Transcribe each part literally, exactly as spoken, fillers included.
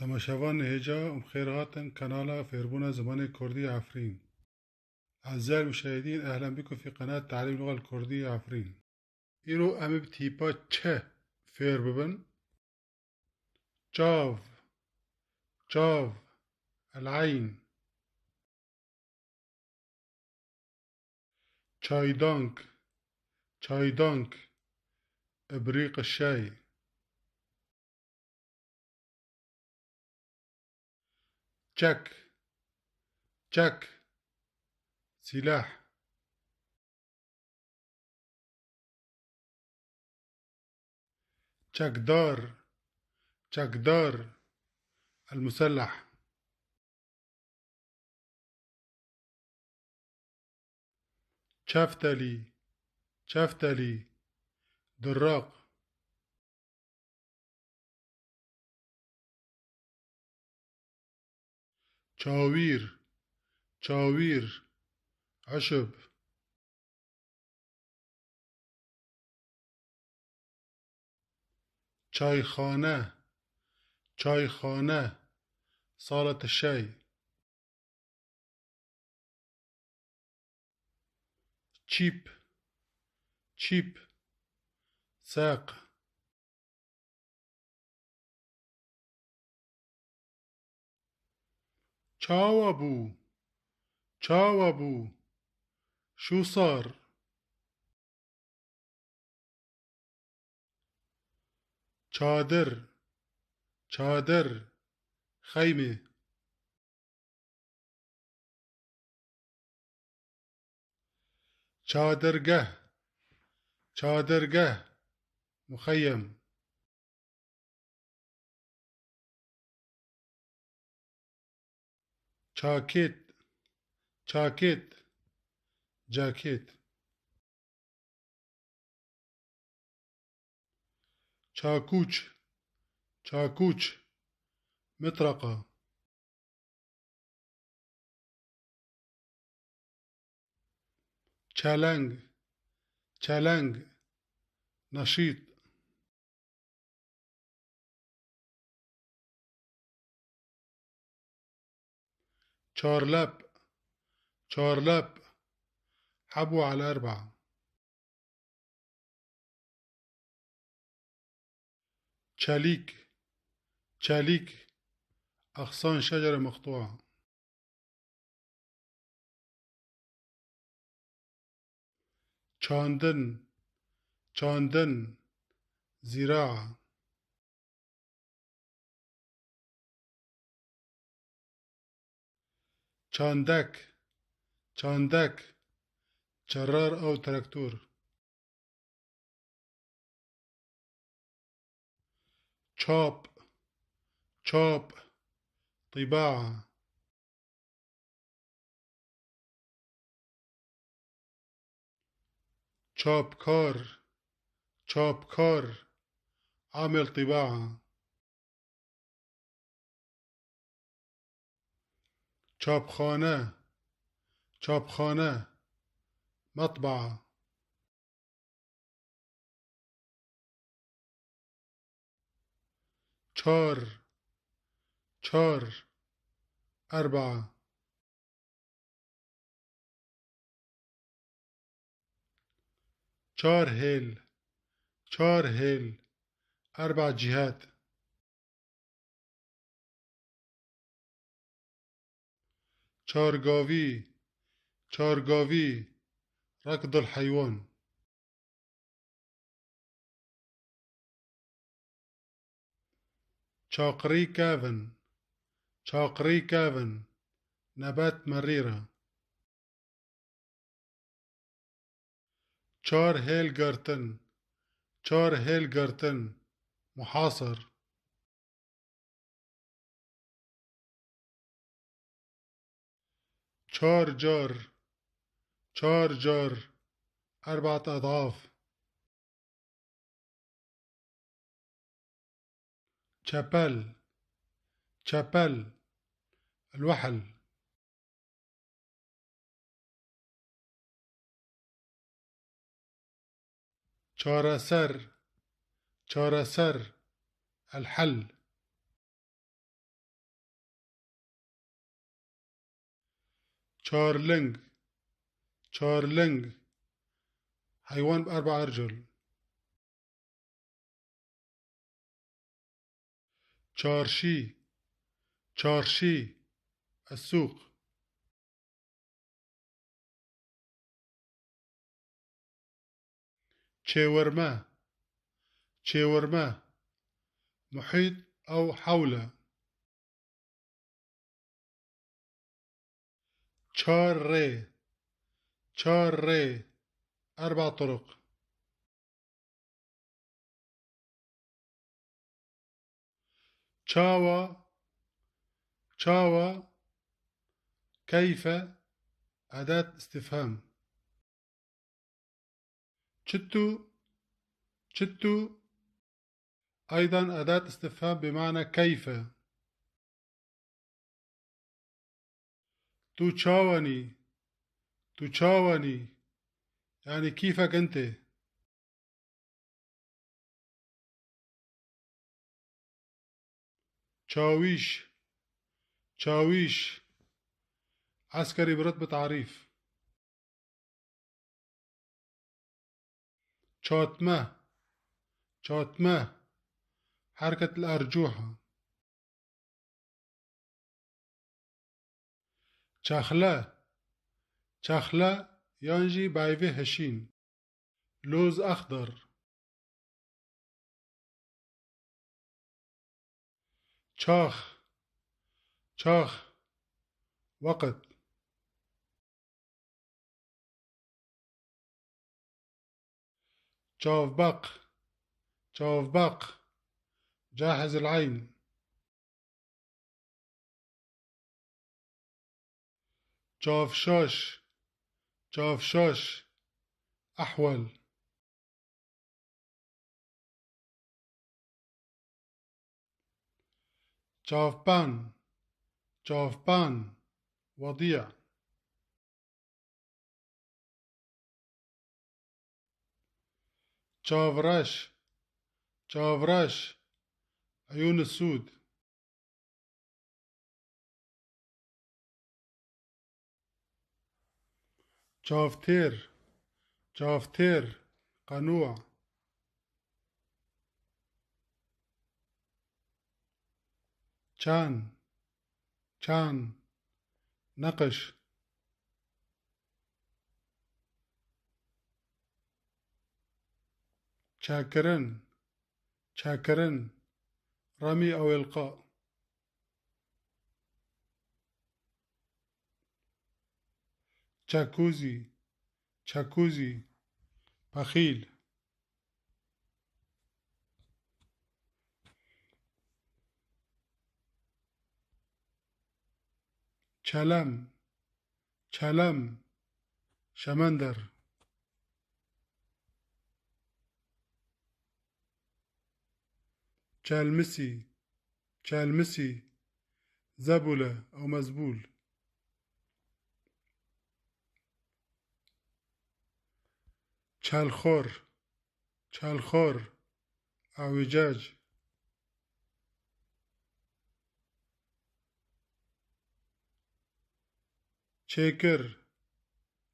Temaşevanê hêja û bi xêr hatin kanala Fêrbûna Zimanê Kurdî Efrîn. Ezîzay muşahidîn, ehlen bikum fî qenat Te'lîm Lugal Kurdî Efrîn. Îro em ê bi tîpa ç fêr bibin. Çav, çav, el-eyn. Çaydank, çaydank, ibrîq şey. Çek, çek, sîlah. Çekdar, çekdar, el-muselleh. Çeftelî, çeftelî, diraq. Çawîr, çawîr, eşib. Çayxane, çayxane, salet şey. Çîp, çîp, seq. Çawa bû? Çawa bû? Şûsar. Çadir, çadir, xeymê. Çadirgeh, çadirgeh, muxeyyem. Çakêt, çakêt, cakêt. Çakûç, çakûç, mitraqa. Çeleng, çeleng, neşît. Çarlep, çarlep, hebû el erba. Çelîk, çelîk, exsan şecere mextûa. Çandin, çandin, zîraa. Çandek, çandek, çerar ew traktor. Çap, çap, tîbaa. Çapkar, çapkar, amêl tîbaa. Çapxane, çapxane, metbaa. Çar, çar, erba. Çar hêl, çar hêl, erba cîhat. Çargavî, çargavî, rekdil heywan. Çaqirî kevin, çaqirî kevin, nebat merîr e. Çar hêl girtin, çar hêl girtin, muhasir. Çar car, çar car, erbat edaf. Çepel, çepel, el-wehl. Çareser, çareser, el-hel. Çar ling. Çar ling. Heywan bi erba ercul. Çarşî. Çarşî. السوق. Çêwirme. Çêwirme. محيط أو حوله. Çar rê. Çar rê. أربع طرق. Çawa. Çawa. كيف. أداة استفهام. Çitu. Çitu. أيضا أداة استفهام بمعنى كيف. Tu çawan î? Tu çawan î? Yani كيفك أنت؟ Çawîş. Çawîş. عسكري برتبة عريف. Çatme. Çatme. حركة الأرجوحة. Çexle. Çexle yan jî bayvê hişîn. لوز أخضر. Çax. Çax. وقت. Çavbeq. Çavbeq. جاحظ العين. Çavşaş. Çavşaş. أحول. Çavpan. Çavpan. وضيع. Çavreş. Çavreş. عيون السود. Çavtêr. Çavtêr. قنوع. Çan. Çan. نقش. Çakirin. Çakirin. رمي أو إلقاء. Çakûzî. Çakûzî. Pexîl. Çelem. Çelem. Şemender. Çelmisî. Çelmisî. زبلة أو مزبول. Çelxor. Çelxor. اعوجاج. Çêkir.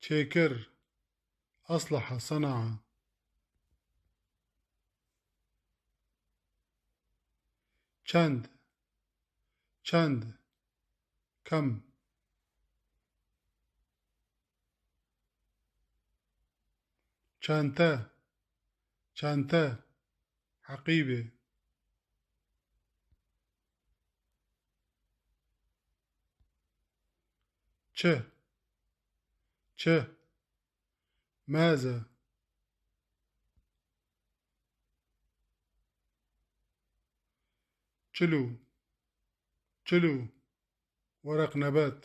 Çêkir. أصلح، صنع. Çend. Çend. كم. Çente. Çente. حقيبة. Çi. Çi. Mêze. Çilû. Çilû. ورق نبات.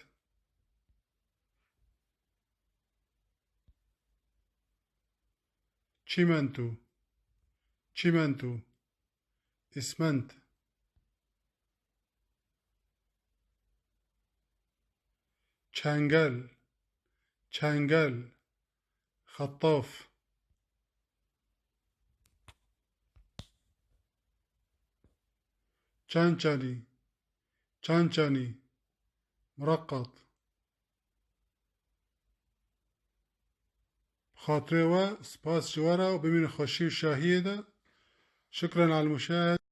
Çîmento. Çîmento. إسمنت. Çengel. Çengel. خطاف. Çançanî. Çançanî. مرقط. Xatirê we, spas ji we re û bimînin xweşî û şahiyê de. Şukran al muşahede.